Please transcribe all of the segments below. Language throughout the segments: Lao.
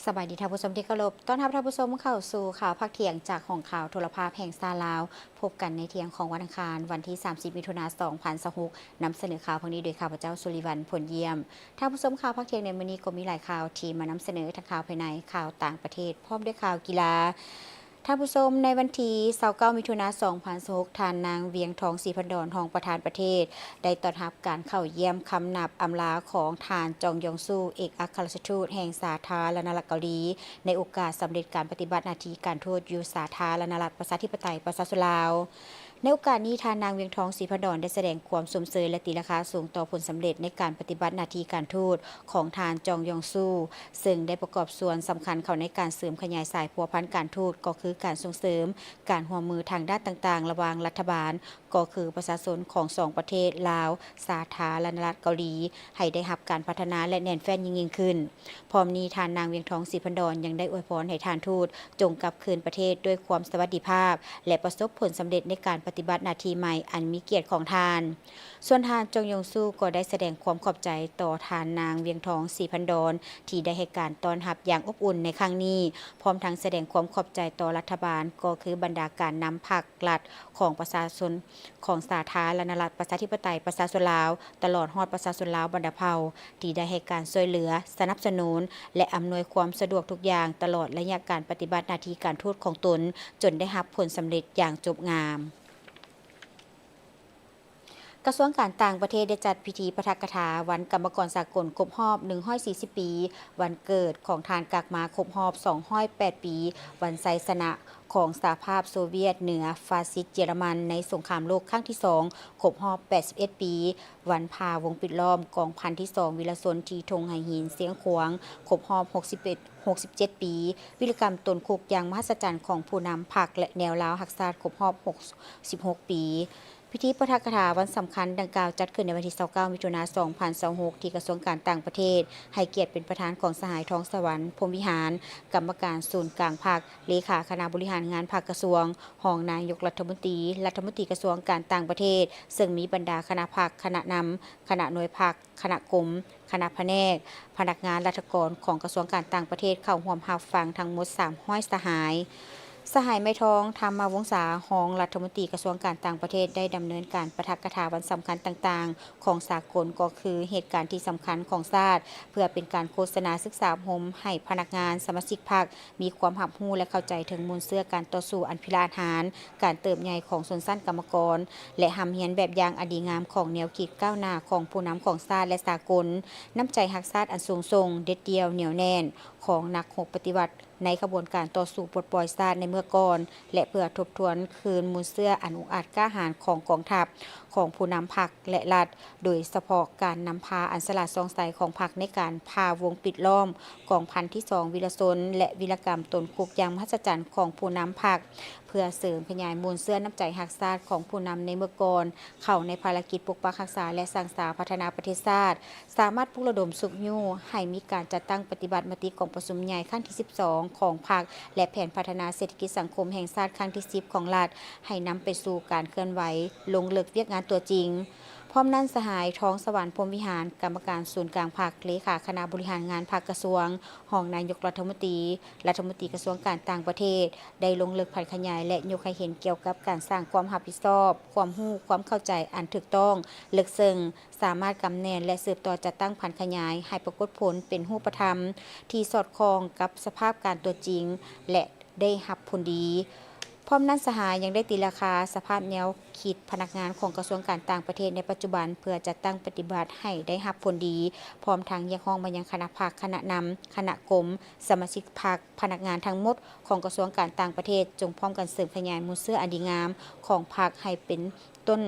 ສະບາຍດີທ່ານຜູ້ຊົມທີ່ເຄົາລົບ, ຕ້ອນຮັບທ່ານຜູ້ຊົມເຂົ້າສູ່ຂ່າວພາກທ່ຽງຈາກຫ້ອງຂ່າວໂທລະພາບແຫ່ງຊາດລາວ. ພົບກັນໃນທ່ຽງຂອງວັນອັງຄານ ວັນທີສາມສິບ ມິຖຸນາ ສອງພັນຊາວຫົກ, ນຳສະເໜີຂ່າວພາກນີ້ໂດຍຂ້າພະເຈົ້າ ສຸລິວັນ ພົນຢ້ຽມ. ທ່ານຜູ້ຊົມ, ຂ່າວພາກທ່ຽງໃນມື້ນີ້ກໍມີຫຼາຍຂ່າວທີ່ມານຳສະເໜີ, ທັງຂ່າວພາຍໃນ, ຂ່າວຕ່າງປະເທດ ພ້ອມດ້ວຍຂ່າວກິລາ. ທ່ານຜູ້ຊົມ, ໃນວັນທີຊາວເກົ້າ ມິຖຸນາ ສອງພັນຊາວຫົກ, ທ່ານນາງ ວຽງທອງ ສີພັນດອນ ຮອງປະທານປະເທດ ໄດ້ຕ້ອນຮັບການເຂົ້າຢ້ຽມຄຳນັບອຳລາຂອງທ່ານ ຈອງຢອງຊູ ເອກອັກຄະລັດຖະທູດແຫ່ງສາທາລະນະລັດເກົາຫຼີ ໃນໂອກາດສຳເລັດການປະຕິບັດໜ້າທີ່ການທູດຢູ່ສາທາລະນະລັດປະຊາທິປະໄຕປະຊາຊົນລາວ. ໃນໂອກາດນີ້, ທ່ານນາງ ວຽງທອງ ສີພັນດອນ ໄດ້ສະແດງຄວາມຊົມເຊີຍ ແລະ ຕີລາຄາສູງຕໍ່ຜົນສຳເລັດໃນການປະຕິບັດໜ້າທີ່ການທູດຂອງທ່ານ ຈອງຢອງຊູ ເຊິ່ງໄດ້ປະກອບສ່ວນສຳຄັນເຂົ້າໃນການເສີມຂະຫຍາຍສາຍພົວພັນການທູດ, ກໍຄືການສົ່ງເສີມການຮ່ວມມືທາງດ້ານຕ່າງໆ ລະຫວ່າງລັດຖະບານ, ກໍຄືປະຊາຊົນຂອງສອງປະເທດ ລາວ ສາທາລະນະລັດເກົາຫຼີ ໃຫ້ໄດ້ຮັບການພັດທະນາ ແລະ ແໜ້ນແຟ້ນຍິ່ງໆຂຶ້ນ. ພ້ອມນີ້, ທ່ານນາງ ວຽງທອງ ສີພັນດອນ ຍັງໄດ້ອວຍພອນໃຫ້ທ່ານທູດ ຈົ່ງກັບຄືນປະເທດດ້ວຍຄວາມສະຫວັດດີພາບ ແລະ ປະສົບຜົນສຳເລັດໃນການປະຕິບັດໜ້າທີ່ໃໝ່ອັນມີກຽດຂອງທ່ານ. ສ່ວນທ່ານ ຈອງຢອງຊູ ກໍໄດ້ສະແດງຄວາມຂອບໃຈຕໍ່ທ່ານນາງ ວຽງທອງ ສີພັນດອນ ທີ່ໄດ້ໃຫ້ການຕ້ອນຮັບຢ່າງອົບອຸ່ນໃນຄັ້ງນີ້, ພ້ອມທັງສະແດງຄວາມຂອບໃຈຕໍ່ລັດຖະບານ, ກໍຄືບັນດາການນຳພັກລັດຂອງປະຊາຊົນ ຂອງສາທາລະນະລັດປະຊາທິປະໄຕປະຊາຊົນລາວ, ຕະຫຼອດຮອດປະຊາຊົນລາວບັນດາເຜົ່າ ທີ່ໄດ້ໃຫ້ການຊ່ວຍເຫຼືອ, ສະໜັບສະໜູນ ແລະ ອຳນວຍຄວາມສະດວກທຸກຢ່າງ ຕະຫຼອດໄລຍະການປະຕິບັດໜ້າທີ່ການທູດຂອງຕົນ, ຈົນໄດ້ຮັບຜົນສຳເລັດຢ່າງຈົບງາມ. ກະຊວງການຕ່າງປະເທດໄດ້ຈັດພິທີປາຖະກະຖາວັນກຳມະກອນສາກົນຄົບຮອບໜຶ່ງຮ້ອຍສີ່ສິບປີ, ວັນເກີດຂອງທ່ານກາກມາ ຄົບຮອບສອງຮ້ອຍແປດປີ, ວັນໄຊຊະນະຂອງສະຫະພາບໂຊວຽດເໜືອຟາຊິດເຢຍລະມັນໃນສົງຄາມໂລກຄັ້ງທີສອງ ຄົບຮອບແປດສິບເອັດປີ, ວັນຜ່າວົງປິດລ້ອມກອງພັນທີສອງວິລະຊົນທີ່ທົ່ງໄຫຫີນຊຽງຂວາງ ຄົບຮອບຫົກສິບເອັດ ຫົກສິບເຈັດປີ, ວິລະກຳຕົນຄຸກຢ່າງມະຫັດສະຈັນຂອງຜູ້ນຳພັກ ແລະ ແນວລາວຮັກຊາດຄົບຮອບຫົກສິບຫົກປີ. ພິທີປາຖະກະຖາວັນສຳຄັນດັ່ງກ່າວຈັດຂຶ້ນໃນວັນທີຊາວເກົ້າ ມິຖຸນາ ສອງພັນຊາວຫົກ ທີ່ກະຊວງການຕ່າງປະເທດ ໃຫ້ກຽດເປັນປະທານຂອງສະຫາຍ ທອງສະຫວັນ ພົມວິຫານ ກຳມະການສູນກາງພັກ, ເລຂາຄະນະບໍລິຫານງານພັກກະຊວງ, ຮອງນາຍົກລັດຖະມົນຕີ, ລັດຖະມົນຕີກະຊວງການຕ່າງປະເທດ, ເຊິ່ງມີບັນດາຄະນະພັກ, ຄະນະນຳ, ຄະນະໜ່ວຍພັກ, ຄະນະກົມ, ຄະນະພະແນກ, ພະນັກງານລັດຖະກອນຂອງກະຊວງການຕ່າງປະເທດເຂົ້າຮ່ວມຮັບຟັງທັງໝົດສາມຮ້ອຍສະຫາຍ. ສະຫາຍ ໄມທອງ ທຳມະວົງສາ ຮອງລັດຖະມົນຕີກະຊວງການຕ່າງປະເທດ ໄດ້ດຳເນີນການປາຖະກະຖາວັນສຳຄັນຕ່າງໆຂອງສາກົນ ກໍຄືເຫດການທີ່ສຳຄັນຂອງຊາດ ເພື່ອເປັນການໂຄສະນາສຶກສາອົບຮົມໃຫ້ພະນັກງານ, ສະມາຊິກພັກ ມີຄວາມຮັບຮູ້ ແລະ ເຂົ້າໃຈເຖິງມູນເຊື້ອການຕໍ່ສູ້ອັນພິລະອາດຫານ, ການເຕີບໃຫຍ່ຂອງຊົນຊັ້ນກຳມະກອນ ແລະ ຮ່ຳຮຽນແບບຢ່າງອັນດີງາມຂອງແນວຄິດກ້າວໜ້າຂອງຜູ້ນຳຂອງຊາດ ແລະ ສາກົນ, ນ້ຳໃຈຮັກຊາດອັນສູງສົ່ງ, ເດັດດ່ຽວ, ໜຽວແໜ້ນຂອງນັກຮົບປະຕິວັດໃນຂະບວນການຕໍ່ສູ້ປົດປ່ອຍຊາດໃນເມື່ອກ່ອນ ແລະ ເພື່ອທົບທວນຄືນມູນເຊື້ອອັນອຸກອາດກ້າຫານຂອງກອງທັບ, ຂອງຜູ້ນຳພັກ ແລະ ລັດ, ໂດຍສະເພາະການນຳພາອັນສະຫຼາດສ່ອງໃສຂອງພັກໃນການຜ່າວົງປິດລ້ອມກອງພັນທີສອງວິລະຊົນ ແລະ ວິລະກຳຕົນຄຸກຢ່າງມະຫັດສະຈັນຂອງຜູ້ນຳພັກ ເພື່ອເສີມຂະຫຍາຍມູນເຊື້ອນ້ຳໃຈຮັກຊາດຂອງຜູ້ນຳໃນເມື່ອກ່ອນ ເຂົ້າໃນພາລະກິດປົກປັກຮັກສາ ແລະ ສ້າງສາພັດທະນາປະເທດຊາດ, ສາມາດປຸກລະດົມຊຸກຍູ້ໃຫ້ມີການຈັດຕັ້ງປະຕິບັດມະຕິກອງປະຊຸມໃຫຍ່ຄັ້ງທີສິບສອງຂອງພັກ ແລະ ແຜນພັດທະນາເສດຖະກິດສັງຄົມແຫ່ງຊາດຄັ້ງທີສິບຂອງລັດ ໃຫ້ນຳໄປສູ່ການເຄື່ອນໄຫວລົງເລິກວຽກງານຕົວຈິງ. ພ້ອມນັ້ນ, ສະຫາຍ ທອງສະຫວັນ ພົມວິຫານ ກຳມະການສູນກາງພັກ, ເລຂາຄະນະບໍລິຫານງານພັກກະຊວງ, ຮອງນາຍົກລັດຖະມົນຕີ, ລັດຖະມົນຕີກະຊວງການຕ່າງປະເທດ ໄດ້ລົງເລິກຜັນຂະຫຍາຍ ແລະ ຍົກໃຫ້ເຫັນກ່ຽວກັບການສ້າງຄວາມຮັບຜິດຊອບ, ຄວາມຮູ້, ຄວາມເຂົ້າໃຈອັນຖືກຕ້ອງ, ເລິກເຊິ່ງ, ສາມາດກຳແໜ້ນ ແລະ ສືບຕໍ່ຈັດຕັ້ງຜັນຂະຫຍາຍໃຫ້ປາກົດຜົນເປັນຮູບປະທຳ ທີ່ສອດຄ່ອງກັບສະພາບການຕົວຈິງ ແລະ ໄດ້ຮັບຜົນດີ. ພ້ອມນັ້ນ, ສະຫາຍຍັງໄດ້ຕີລາຄາສະພາບແນວຄິດພະນັກງານຂອງກະຊວງການຕ່າງປະເທດໃນປັດຈຸບັນ ເພື່ອຈັດຕັ້ງປະຕິບັດໃຫ້ໄດ້ຮັບຜົນດີ, ພ້ອມທັງຮຽກຮ້ອງມາຍັງຄະນະພັກ, ຄະນະນຳ, ຄະນະກົມ, ສະມາຊິກພັກ, ພະນັກງານທັງໝົດຂອງກະຊວງການຕ່າງປະເທດ ຈົ່ງພ້ອມກັນເສີມຂະຫຍາຍມູນເຊື້ອອັນດີງາມຂອງພັກໃຫ້ເປັນຕົ້ນ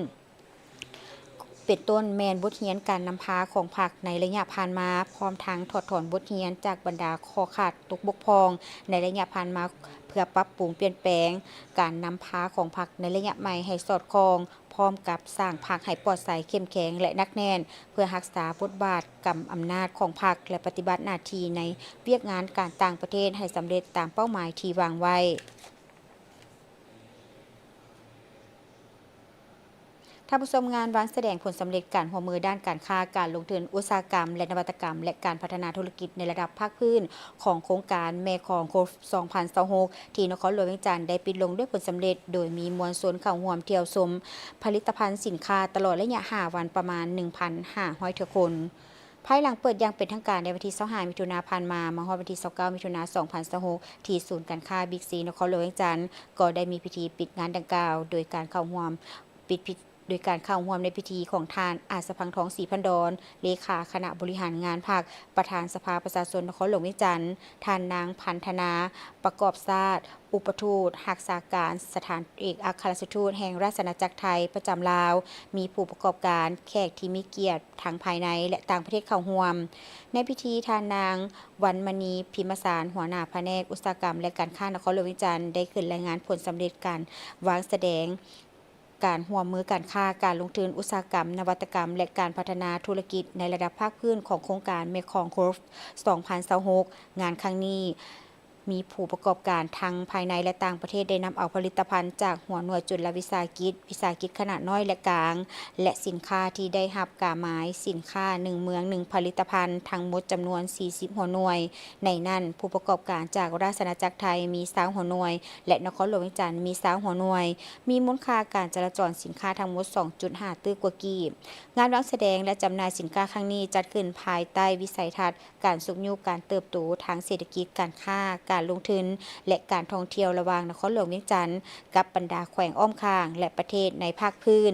ເປັນຕົ້ນແມ່ນບົດຮຽນການນຳພາຂອງພັກໃນໄລຍະຜ່ານມາ, ພ້ອມທັງຖອດຖອນບົດຮຽນຈາກບັນດາຂໍ້ຂາດຕົກບົກຜ່ອງໃນໄລຍະຜ່ານມາ ເພື່ອປັບປຸງປ່ຽນແປງການນຳພາຂອງພັກໃນໄລຍະໃໝ່ໃຫ້ສອດຄ່ອງ, ພ້ອມກັບສ້າງພັກໃຫ້ປອດໃສ, ເຂັ້ມແຂງ ແລະ ໜັກແໜ້ນ, ເພື່ອຮັກສາບົດບາດກຳອຳນາດຂອງພັກ ແລະ ປະຕິບັດໜ້າທີ່ໃນວຽກງານການຕ່າງປະເທດໃຫ້ສຳເລັດຕາມເປົ້າໝາຍທີ່ວາງໄວ້. ທ່ານຜູ້ຊົມ, ງານວາງສະແດງຜົນສຳເລັດການຮ່ວມມືດ້ານການຄ້າ, ການລົງທຶນ, ອຸດສາຫະກຳ ແລະ ນະວັດຕະກຳ ແລະ ການພັດທະນາທຸລະກິດໃນລະດັບພາກພື້ນຂອງໂຄງການແມ່ຂອງ Growth ສອງພັນຊາວຫົກ ທີ່ນະຄອນຫຼວງວຽງຈັນ ໄດ້ປິດລົງດ້ວຍຜົນສຳເລັດ, ໂດຍມີມວນຊົນເຂົ້າຮ່ວມທ່ຽວຊົມຜະລິດຕະພັນສິນຄ້າຕະຫຼອດໄລຍະຫ້າວັນປະມານໜຶ່ງພັນຫ້າຮ້ອຍເທື່ອຄົນ. ພາຍຫຼັງເປີດຢ່າງເປັນທາງການໃນວັນທີຊາວຫ້າ ມິຖຸນາຜ່ານມາ, ມາຮອດວັນທີຊາວເກົ້າ ມິຖຸນາ ສອງພັນຊາວຫົກ ທີ່ສູນການຄ້າ Big C ນະຄອນຫຼວງວຽງຈັນ ກໍໄດ້ມີພິທີປິດງານດັ່ງກ່າວ ໂດຍການເຂົ້າຮ່ວມ ປິດພິ ໂດຍການເຂົ້າຮ່ວມໃນພິທີຂອງທ່ານ ອາດສະພັງທອງ ສີພັນດອນ ເລຂາຄະນະບໍລິຫານງານພັກ, ປະທານສະພາປະຊາຊົນນະຄອນຫຼວງວຽງຈັນ, ທ່ານນາງ ພັນທະນາ ປະກອບຊາດ ອຸປະທູດຮັກສາການສະຖານເອກອັກຄະລັດຖະທູດແຫ່ງລາຊະອານາຈັກໄທປະຈຳລາວ, ມີຜູ້ປະກອບການ, ແຂກທີ່ມີກຽດທັງພາຍໃນ ແລະ ຕ່າງປະເທດເຂົ້າຮ່ວມ. ໃນພິທີ, ທ່ານນາງ ວັນມະນີ ພິມມະສານ ຫົວໜ້າພະແນກອຸດສາຫະກຳ ແລະ ການຄ້ານະຄອນຫຼວງວຽງຈັນ ໄດ້ຂຶ້ນລາຍງານຜົນສຳເລັດການວາງສະແດງ ການຮ່ວມມືການຄ້າ, ການລົງທຶນ, ອຸດສາຫະກຳ, ນະວັດຕະກຳ ແລະ ການພັດທະນາທຸລະກິດໃນລະດັບພາກພື້ນຂອງໂຄງການແມ່ຂອງ Growth ສອງພັນຊາວຫົກ. ງານຄັ້ງນີ້ມີຜູ້ປະກອບການທັງພາຍໃນ ແລະ ຕ່າງປະເທດ ໄດ້ນຳເອົາຜະລິດຕະພັນຈາກຫົວໜ່ວຍຈຸນລະວິສາຫະກິດ, ວິສາຫະກິດຂະໜາດນ້ອຍ ແລະ ກາງ ແລະ ສິນຄ້າທີ່ໄດ້ຮັບກາໝາຍສິນຄ້າໜຶ່ງເມືອງໜຶ່ງຜະລິດຕະພັນ ທັງໝົດຈຳນວນສີ່ສິບຫົວໜ່ວຍ. ໃນນັ້ນ, ຜູ້ປະກອບການຈາກລາຊະອານາຈັກໄທມີຊາວຫົວໜ່ວຍ ແລະ ນະຄອນຫຼວງວຽງຈັນມີຊາວຫົວໜ່ວຍ, ມີມູນຄ່າການຈະລາຈອນສິນຄ້າທັງໝົດສອງຈຸດຫ້າຕື້ກວ່າກີບ. ງານວາງສະແດງ ແລະ ຈຳໜ່າຍສິນຄ້າຄັ້ງນີ້ ຈັດຂຶ້ນພາຍໃຕ້ວິໄສທັດການຊຸກຍູ້ການເຕີບໂຕທາງເສດຖະກິດ, ການຄ້າ, ການລົງທຶນ ແລະ ການທ່ອງທ່ຽວລະຫວ່າງນະຄອນຫຼວງວຽງຈັນ ກັບບັນດາແຂວງອ້ອມຂ້າງ ແລະ ປະເທດໃນພາກພື້ນ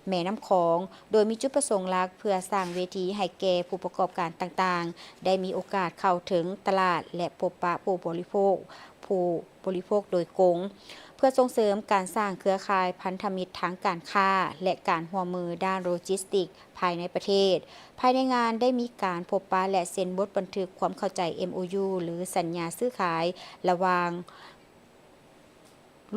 ແມ່ນ້ຳຂອງ, ໂດຍມີຈຸດປະສົງຫຼັກເພື່ອສ້າງເວທີໃຫ້ແກ່ຜູ້ປະກອບການຕ່າງໆ ໄດ້ມີໂອກາດເຂົ້າເຖິງຕະຫຼາດ ແລະ ພົບປະຜູ້ບໍລິໂພກ, ຜູ້ບໍລິໂພກໂດຍກົງ, ເພື່ອສົ່ງເສີມການສ້າງເຄືອຂ່າຍພັນທະມິດທາງການຄ້າ ແລະ ການຮ່ວມມືດ້ານໂລຈິສຕິກພາຍໃນປະເທດ. ພາຍໃນງານໄດ້ມີການພົບປະ ແລະ ເຊັນບົດບັນທຶກຄວາມເຂົ້າໃຈ MOU ຫຼື ສັນຍາຊື້ຂາຍລະຫວ່າງ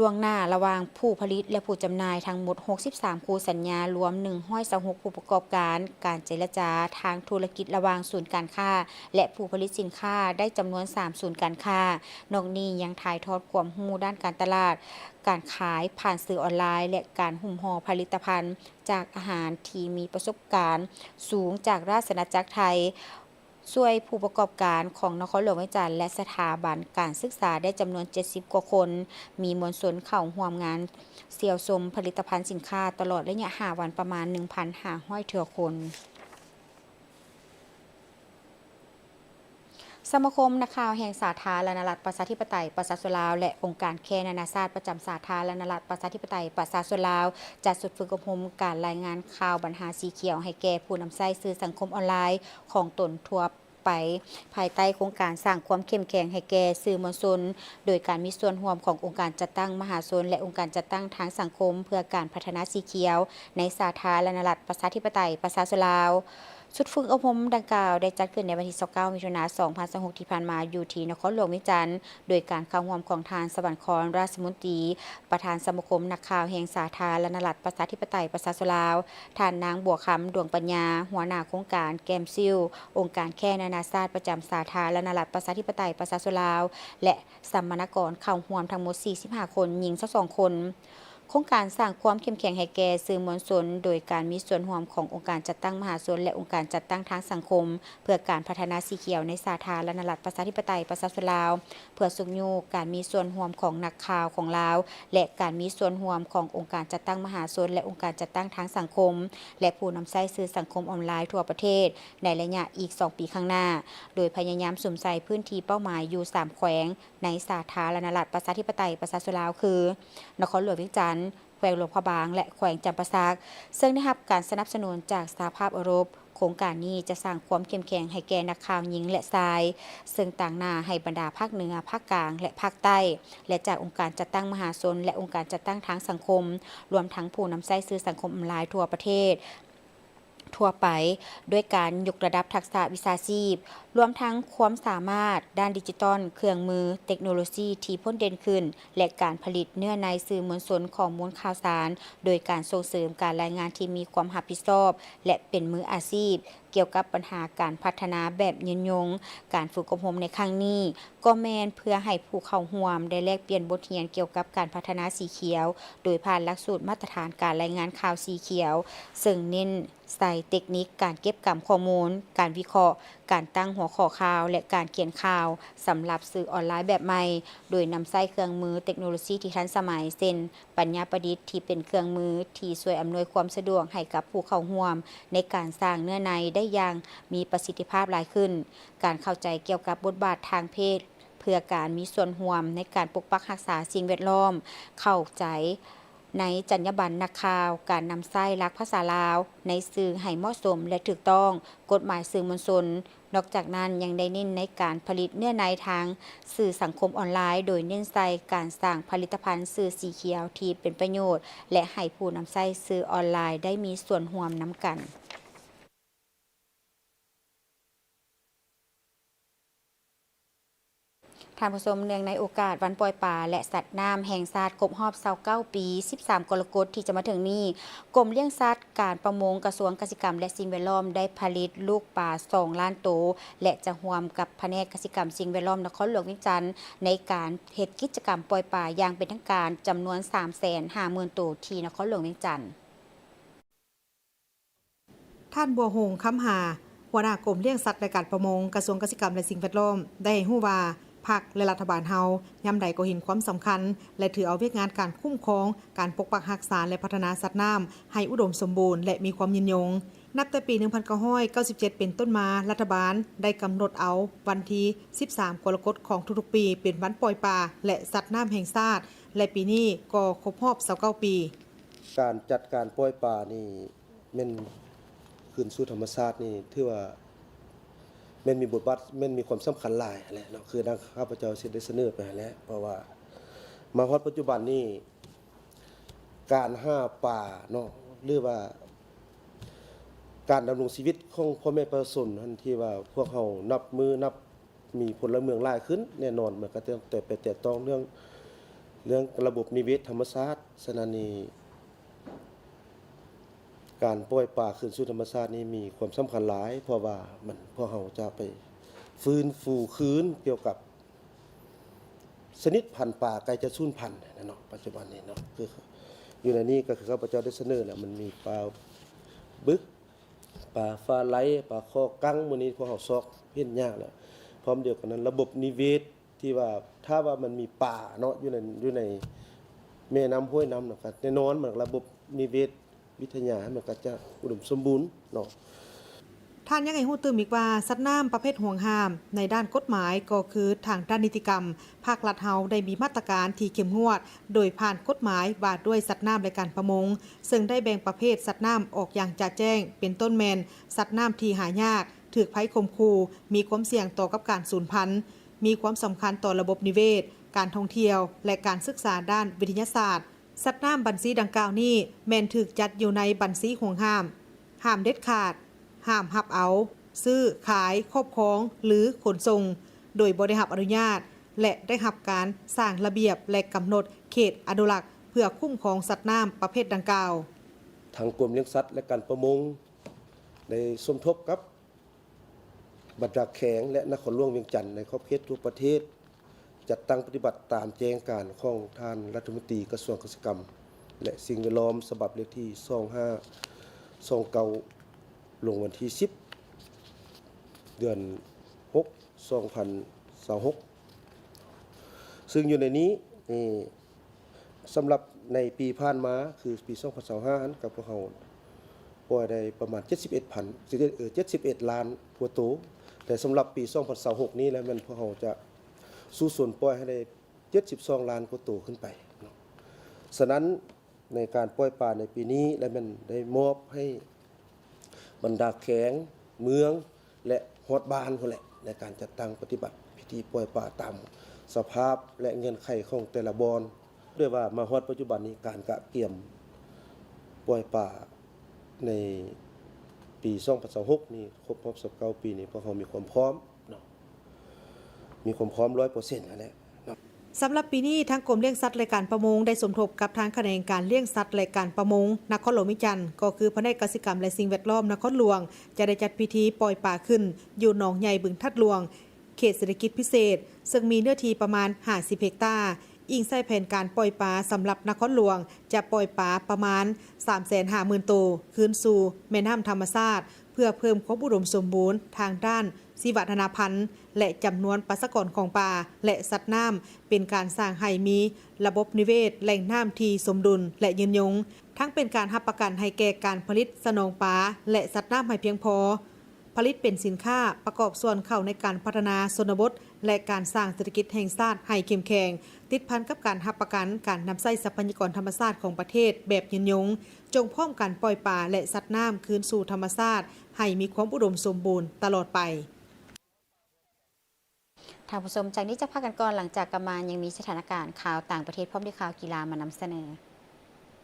ລ່ວງໜ້າລະຫວ່າງຜູ້ຜະລິດ ແລະ ຜູ້ຈຳໜ່າຍທັງໝົດຫົກສິບສາມຄູ່ສັນຍາ, ລວມໜຶ່ງຮ້ອຍຊາວຫົກຜູ້ປະກອບການ. ການເຈລະຈາທາງທຸລະກິດລະຫວ່າງສູນການຄ້າ ແລະ ຜູ້ຜະລິດສິນຄ້າໄດ້ຈຳນວນສາມສູນການຄ້າ. ນອກນີ້ຍັງຖ່າຍທອດຄວາມຮູ້ດ້ານການຕະຫຼາດ, ການຂາຍຜ່ານສື່ອອນລາຍ ແລະ ການຫຸ້ມຫໍ່ຜະລິດຕະພັນຈາກອາຫານທີ່ມີປະສົບການສູງຈາກລາຊະອານາຈັກໄທ ຊ່ວຍຜູ້ປະກອບການຂອງນະຄອນຫຼວງວຽງຈັນ ແລະ ສະຖາບັນການສຶກສາໄດ້ຈຳນວນເຈັດສິບກວ່າຄົນ, ມີມວນຊົນເຂົ້າຮ່ວມງານທ່ຽວຊົມຜະລິດຕະພັນສິນຄ້າຕະຫຼອດໄລຍະຫ້າວັນປະມານໜຶ່ງພັນຫ້າຮ້ອຍເທື່ອຄົນ. ສະມາຄົມນັກຂ່າວແຫ່ງສາທາລະນະລັດປະຊາທິປະໄຕປະຊາຊົນລາວ ແລະ ອົງການແຄນານາຊາດປະຈຳສາທາລະນະລັດປະຊາທິປະໄຕປະຊາຊົນລາວ ຈັດຊຸດຝຶກອົບຮົມການລາຍງານຂ່າວບັນຫາສີຂຽວໃຫ້ແກ່ຜູ້ນຳໃຊ້ສື່ສັງຄົມອອນລາຍ ຂອງຕົນທົ່ວໄປ ພາຍໃຕ້ໂຄງການສ້າງຄວາມເຂັ້ມແຂງໃຫ້ແກ່ສື່ມວນຊົນ ໂດຍການມີສ່ວນຮ່ວມຂອງອົງການຈັດຕັ້ງມະຫາຊົນ ແລະ ອົງການຈັດຕັ້ງທາງສັງຄົມ ເພື່ອການພັດທະນາສີຂຽວໃນສາທາລະນະລັດປະຊາທິປະໄຕປະຊາຊົນລາວ. ຊຸດຝຶກອົບຮົມດັ່ງກ່າວໄດ້ຈັດຂຶ້ນໃນວັນທີຊາວເກົ້າ ມິຖຸນາ ສອງພັນຊາວຫົກ ທີ່ຜ່ານມາ ຢູ່ທີ່ນະຄອນຫຼວງວຽງຈັນ ໂດຍການເຂົ້າຮ່ວມຂອງທ່ານ ສະຫວັນຄອນ ຣາຊະມົນຕີ ປະທານສະມາຄົມນັກຂ່າວແຫ່ງສາທາລະນະລັດປະຊາທິປະໄຕປະຊາຊົນລາວ, ທ່ານນາງ ບົວຄຳ ດວງປັນຍາ ຫົວໜ້າໂຄງການແກມຊິວ ອົງການແຄນານາຊາດປະຈຳສາທາລະນະລັດປະຊາທິປະໄຕປະຊາຊົນລາວ ແລະ ສຳມະນາກອນເຂົ້າຮ່ວມທັງໝົດສີ່ສິບຫ້າຄົນ, ຍິງຊາວສອງຄົນ. ໂຄງການສ້າງຄວາມເຂັ້ມແຂງໃຫ້ແກ່ສື່ມວນຊົນ ໂດຍການມີສ່ວນຮ່ວມຂອງອົງການຈັດຕັ້ງມະຫາຊົນ ແລະ ອົງການຈັດຕັ້ງທາງສັງຄົມ ເພື່ອການພັດທະນາສີຂຽວໃນສາທາລະນະລັດປະຊາທິປະໄຕປະຊາຊົນລາວ, ເພື່ອຊຸກຍູ້ການມີສ່ວນຮ່ວມຂອງນັກຂ່າວຂອງລາວ ແລະ ການມີສ່ວນຮ່ວມຂອງອົງການຈັດຕັ້ງມະຫາຊົນ ແລະ ອົງການຈັດຕັ້ງທາງສັງຄົມ ແລະ ຜູ້ນຳໃຊ້ສື່ສັງຄົມອອນລາຍທົ່ວປະເທດ ໃນໄລຍະອີກສອງປີຂ້າງໜ້າ, ໂດຍພະຍາຍາມສຸມໃສ່ພື້ນທີ່ເປົ້າໝາຍຢູ່ສາມແຂວງ ໃນສາທາລະນະລັດປະຊາທິປະໄຕປະຊາຊົນລາວ ຄື ນະຄອນຫຼວງວຽງຈັນ, ແຂວງຫຼວງພະບາງ ແລະ ແຂວງຈຳປາສັກ, ເຊິ່ງໄດ້ຮັບການສະໜັບສະໜູນຈາກສະຫະພາບເອີຣົບ. ໂຄງການນີ້ຈະສ້າງຄວາມເຂັ້ມແຂງໃຫ້ແກ່ນັກຂ່າວຍິງ ແລະ ຊາຍ, ເຊິ່ງຕາງໜ້າໃຫ້ບັນດາພາກເໜືອ, ພາກກາງ ແລະ ພາກໃຕ້, ແລະ ຈາກອົງການຈັດຕັ້ງມະຫາຊົນ ແລະ ອົງການຈັດຕັ້ງທາງສັງຄົມ, ລວມທັງຜູ້ນຳໃຊ້ສື່ສັງຄົມອອນລາຍທົ່ວປະເທດ ທົ່ວໄປ, ດ້ວຍການຍົກລະດັບທັກສະວິຊາຊີບ, ລວມທັງຄວາມສາມາດດ້ານດິຈິຕອນ, ເຄື່ອງມື, ເຕັກໂນໂລຊີທີ່ພົ້ນເດັ່ນຂຶ້ນ ແລະ ການຜະລິດເນື້ອໃນສື່ມວນຊົນ, ຂໍ້ມູນຂ່າວສານ, ໂດຍການສົ່ງເສີມການລາຍງານທີ່ມີຄວາມຮັບຜິດຊອບ ແລະ ເປັນມືອາຊີບ, ກ່ຽວກັບບັນຫາການພັດທະນາແບບຍືນຍົງ. ການຝຶກອົບຮົມໃນຄັ້ງນີ້ ກໍແມ່ນເພື່ອໃຫ້ຜູ້ເຂົ້າຮ່ວມໄດ້ແລກປ່ຽນບົດຮຽນກ່ຽວກັບການພັດທະນາສີຂຽວ ໂດຍຜ່ານຫຼັກສູດມາດຕະຖານການລາຍງານຂ່າວສີຂຽວ, ເຊິ່ງເນັ້ນໃສ່ເຕັກນິກການເກັບກຳຂໍ້ມູນ, ການວິເຄາະ, ການຕັ້ງຫົວຂໍ້ຂ່າວ ແລະ ການຂຽນຂ່າວສຳລັບສື່ອອນລາຍແບບໃໝ່, ໂດຍນຳໃຊ້ເຄື່ອງມືເຕັກໂນໂລຊີທີ່ທັນສະໄໝ ເຊັ່ນ ປັນຍາປະດິດ ທີ່ເປັນເຄື່ອງມືທີ່ຊ່ວຍອຳນວຍຄວາມສະດວກໃຫ້ກັບຜູ້ເຂົ້າຮ່ວມໃນການສ້າງເນື້ອໃນໄດ້ຢ່າງມີປະສິດທິພາບຫຼາຍຂຶ້ນ, ການເຂົ້າໃຈກ່ຽວກັບບົດບາດທາງເພດ ເພື່ອການມີສ່ວນຮ່ວມໃນການປົກປັກຮັກສາສິ່ງແວດລ້ອມ, ເຂົ້າໃຈໃນຈັນຍາບັນນັກຂ່າວ, ການນຳໃຊ້ຫຼັກພາສາລາວໃນສື່ໃຫ້ເໝາະສົມ ແລະ ຖືກຕ້ອງ, ກົດໝາຍສື່ມວນຊົນ. ນອກຈາກນັ້ນ ຍັງໄດ້ເນັ້ນໃນການຜະລິດເນື້ອໃນທາງສື່ສັງຄົມອອນລາຍ, ໂດຍເນັ້ນໃສ່ການສ້າງຜະລິດຕະພັນສື່ສີຂຽວທີ່ເປັນປະໂຫຍດ ແລະ ໃຫ້ຜູ້ນຳໃຊ້ສື່ອອນລາຍໄດ້ມີສ່ວນຮ່ວມນຳກັນ. ທ່ານຜູ້ຊົມ, ເນື່ອງໃນໂອກາດວັນປ່ອຍປາ ແລະ ສັດນ້ຳແຫ່ງຊາດຄົບຮອບຊາວເກົ້າປີ ສິບສາມ ກໍລະກົດທີ່ຈະມາເຖິງນີ້, ກົມລ້ຽງສັດ, ການປະມົງ, ກະຊວງກະສິກຳ ແລະ ສິ່ງແວດລ້ອມ ໄດ້ຜະລິດລູກປາສອງລ້ານໂຕ ແລະ ຈະຮ່ວມກັບພະແນກກະສິກຳ ສິ່ງແວດລ້ອມນະຄອນຫຼວງວຽງຈັນ ໃນການເຮັດກິດຈະກຳປ່ອຍປາຢ່າງເປັນທາງການ ຈຳນວນສາມແສນຫ້າໝື່ນໂຕ ທີ່ນະຄອນຫຼວງວຽງຈັນ. ທ່ານ ບົວຫົງ ຄຳຫາ ຫົວໜ້າກົມລ້ຽງສັດ ແລະ ການປະມົງ ກະຊວງກະສິກຳ ແລະ ສິ່ງແວດລ້ອມ ໄດ້ໃຫ້ຮູ້ວ່າ ພັກ ແລະ ລັດຖະບານເຮົາ ຍາມໃດກໍເຫັນຄວາມສຳຄັນ ແລະ ຖືເອົາວຽກງານການຄຸ້ມຄອງ, ການປົກປັກຮັກສາ ແລະ ພັດທະນາສັດນ້ຳໃຫ້ອຸດົມສົມບູນ ແລະ ມີຄວາມຍືນຍົງ. ນັບແຕ່ປີໜຶ່ງພັນເກົ້າຮ້ອຍເກົ້າສິບເຈັດເປັນຕົ້ນມາ, ລັດຖະບານໄດ້ກຳນົດເອົາວັນທີສິບສາມ ກໍລະກົດຂອງທຸກໆປີ ເປັນວັນປ່ອຍປາ ແລະ ສັດນ້ຳແຫ່ງຊາດ ແລະ ປີນີ້ກໍຄົບຮອບຊາວເກົ້າປີ. ການຈັດການປ່ອຍປານີ້ ແມ່ນຄືນສູ່ທຳມະຊາດນີ້ ຖືວ່າແມ່ນມີບົດບາດ ແມ່ນມີຄວາມສຳຄັນຫຼາຍຫັ້ນແຫຼະເນາະ, ຄືດັ່ງຂ້າພະເຈົ້າໄດ້ສະເໜີໄປຫັ້ນແຫຼະ. ເພາະວ່າມາຮອດປັດຈຸບັນນີ້ ການຫາປາເນາະ ຫຼືວ່າການດຳລົງຊີວິດຂອງພໍ່ແມ່ປະຊາຊົນຫັ້ນ ທີ່ວ່າພວກເຮົານັບມື້ນັບ ມີພົນລະເມືອງຫຼາຍຂຶ້ນ ແນ່ນອນ ມັນກໍຈະໄປແຕະຕ້ອງເລື່ອງ ເລື່ອງລະບົບນິເວດທຳມະຊາດ. ສະນັ້ນນີ້ ການປ່ອຍປາຄືນສູ່ທຳມະຊາດນີ້ມີຄວາມສຳຄັນຫຼາຍ ເພາະວ່າມັນ ພວກເຮົາຈະໄປຟື້ນຟູຄືນກ່ຽວກັບຊະນິດພັນປາໃກ້ຈະສູນພັນແລ້ວເນາະ ປັດຈຸບັນນີ້ເນາະ. ຄືຢູ່ໃນນີ້ກໍຄືຂ້າພະເຈົ້າໄດ້ສະເໜີແລ້ວ ມັນມີປາບຶກ ປາຟາໄລ, ປາຄໍກັງ ມື້ນີ້ພວກເຮົາຊອກເຫັນຍາກແລ້ວ. ພ້ອມດຽວກັນນັ້ນ ລະບົບນິເວດທີ່ວ່າ ຖ້າວ່າມັນມີປາເນາະ ຢູ່ໃນ ຢູ່ໃນແມ່ນ້ຳຫ້ວຍນ້ຳນະ ກໍແນ່ນອນ ມັນລະບົບນິເວດວິທະຍາ ມັນກໍຈະອຸດົມສົມບູນເນາະ. ທ່ານຍັງໃຫ້ຮູ້ຕື່ມອີກວ່າ ສັດນ້ຳປະເພດຫວງຫ້າມໃນດ້ານກົດໝາຍ ກໍຄືທາງດ້ານນິຕິກຳ ພາກລັດເຮົາໄດ້ມີມາດຕະການທີ່ເຂັ້ມງວດ ໂດຍຜ່ານກົດໝາຍວ່າດ້ວຍສັດນ້ຳ ແລະ ການປະມົງ, ເຊິ່ງໄດ້ແບ່ງປະເພດສັດນ້ຳອອກຢ່າງຈະແຈ້ງ ເປັນຕົ້ນແມ່ນສັດນ້ຳທີ່ຫາຍາກ, ຖືກໄພຂົ່ມຂູ່, ມີຄວາມສ່ຽງຕໍ່ກັບການສູນພັນ, ມີຄວາມສຳຄັນຕໍ່ລະບົບນິເວດ, ການທ່ອງທ່ຽວ ແລະ ການສຶກສາດ້ານວິທະຍາສາດ. ສັດນ້ຳບັນຊີດັ່ງກ່າວນີ້ ແມ່ນຖືກຈັດຢູ່ໃນບັນຊີຫວງຫ້າມ, ຫ້າມເດັດຂາດ, ຫ້າມຮັບເອົາ, ຊື້, ຂາຍ, ຄອບຄອງ ຫຼື ຂົນສົ່ງ ໂດຍບໍ່ໄດ້ຮັບອະນຸຍາດ ແລະ ໄດ້ຮັບການສ້າງລະບຽບ ແລະ ກຳນົດເຂດອະນຸລັກ ເພື່ອຄຸ້ມຄອງສັດນ້ຳປະເພດດັ່ງກ່າວ. ທາງກົມລ້ຽງສັດ ແລະ ການປະມົງ ໄດ້ສົມທົບກັບບັນດາແຂວງ ແລະ ນະຄອນຫຼວງວຽງຈັນ ໃນຂອບເຂດທົ່ວປະເທດ ຈັດຕັ້ງປະຕິບັດຕາມແຈ້ງການຂອງທ່ານລັດຖະມົນຕີກະຊວງກະສິກຳ ແລະ ສິ່ງແວດລ້ອມ ສະບັບເລກທີສອງຫ້າສອງເກົ້າ ລົງວັນທີສິບ ເດືອນຫົກ ສອງພັນຊາວຫົກ ຊຶ່ງຢູ່ໃນນີ້ ນີ້ ສຳລັບໃນປີຜ່ານມາ ຄືປີສອງພັນຊາວຫ້າຫັ້ນ ກັບພວກເຮົາປ່ອຍໄດ້ປະມານເຈັດສິບເອັດພັນ ເອີ ເຈັດສິບເອັດລ້ານກວ່າໂຕ, ແຕ່ສຳລັບປີສອງພັນຊາວຫົກນີ້ແລ້ວ ແມ່ນພວກເຮົາຈະສູ້ຊົນປ່ອຍໃຫ້ໄດ້ເຈັດສິບສອງລ້ານກວ່າໂຕຂຶ້ນໄປເນາະ. ສະນັ້ນ ໃນການປ່ອຍປາໃນປີນີ້ ແລະ ແມ່ນໄດ້ມອບໃຫ້ບັນດາແຂວງ ເມືອງ ແລະ ຮອດບ້ານພຸ້ນແຫຼະ ໃນການຈັດຕັ້ງປະຕິບັດພິທີປ່ອຍປາຕາມສະພາບ ແລະ ເງື່ອນໄຂຂອງແຕ່ລະບ່ອນ. ດ້ວຍວ່າມາຮອດປັດຈຸບັນນີ້ ການກະກຽມປ່ອຍປາໃນປີສອງພັນຊາວຫົກນີ້ ຄົບຮອບຊາວເກົ້າປີນີ້ ພວກເຮົາມີຄວາມພ້ອມເນາະ, ມີຄວາມພ້ອມຮ້ອຍເປີເຊັນຫັ້ນແຫຼະເນາະ. ສຳລັບປີນີ້ ທາງກົມລ້ຽງສັດ ແລະ ການປະມົງ ໄດ້ສົມທົບກັບທາງຂະແໜງການລ້ຽງສັດ ແລະ ການປະມົງ ນະຄອນຫຼວງວຽງຈັນ ກໍຄືພະແນກກະສິກຳ ແລະ ສິ່ງແວດລ້ອມນະຄອນຫຼວງ ຈະໄດ້ຈັດພິທີປ່ອຍປາຂຶ້ນ ຢູ່ໜອງໃຫຍ່ ບຶງທາດຫຼວງ ເຂດເສດຖະກິດພິເສດ ເຊິ່ງມີເນື້ອທີ່ປະມານ ຫ້າສິບ ເຮັກຕາ. ອີງໃສ່ແຜນການປ່ອຍປາສຳລັບນະຄອນຫຼວງ ຈະປ່ອຍປາປະມານ ສາມແສນຫ້າໝື່ນໂຕ ຄືນສູ່ແມ່ນ້ຳທຳມະຊາດ ເພື່ອເພີ່ມຄວາມອຸດົມສົມບູນທາງດ້ານຊີວະນານາພັນ ແລະ ຈຳນວນປະຊາກອນຂອງປາ ແລະ ສັດນ້ຳ ເປັນການສ້າງໃຫ້ມີລະບົບນິເວດແຫຼ່ງນ້ຳທີ່ສົມດຸນ ແລະ ຍືນຍົງ, ທັງເປັນການຮັບປະກັນໃຫ້ແກ່ການຜະລິດສະໜອງປາ ແລະ ສັດນ້ຳໃຫ້ພຽງພໍ, ຜະລິດເປັນສິນຄ້າ, ປະກອບສ່ວນເຂົ້າໃນການພັດທະນາຊົນນະບົດ ແລະ ການສ້າງເສດຖະກິດແຫ່ງຊາດໃຫ້ເຂັ້ມແຂງ, ຕິດພັນກັບການຮັບປະກັນການນຳໃຊ້ຊັບພະຍາກອນທຳມະຊາດຂອງປະເທດແບບຍືນຍົງ, ຈົ່ງພ້ອມກັນປ່ອຍປາ ແລະ ສັດນ້ຳຄືນສູ່ທຳມະຊາດ ໃຫ້ມີຄວາມອຸດົມສົມບູນຕະຫຼອດໄປ. ທ່ານຜູ້ຊົມ, ຈາກນີ້ຈະພັກກັນກ່ອນ, ຫຼັງຈາກກັບມາຍັງມີສະຖານະການຂ່າວຕ່າງປະເທດ ພ້ອມດ້ວຍຂ່າວກິລາມານຳສະເໜີ.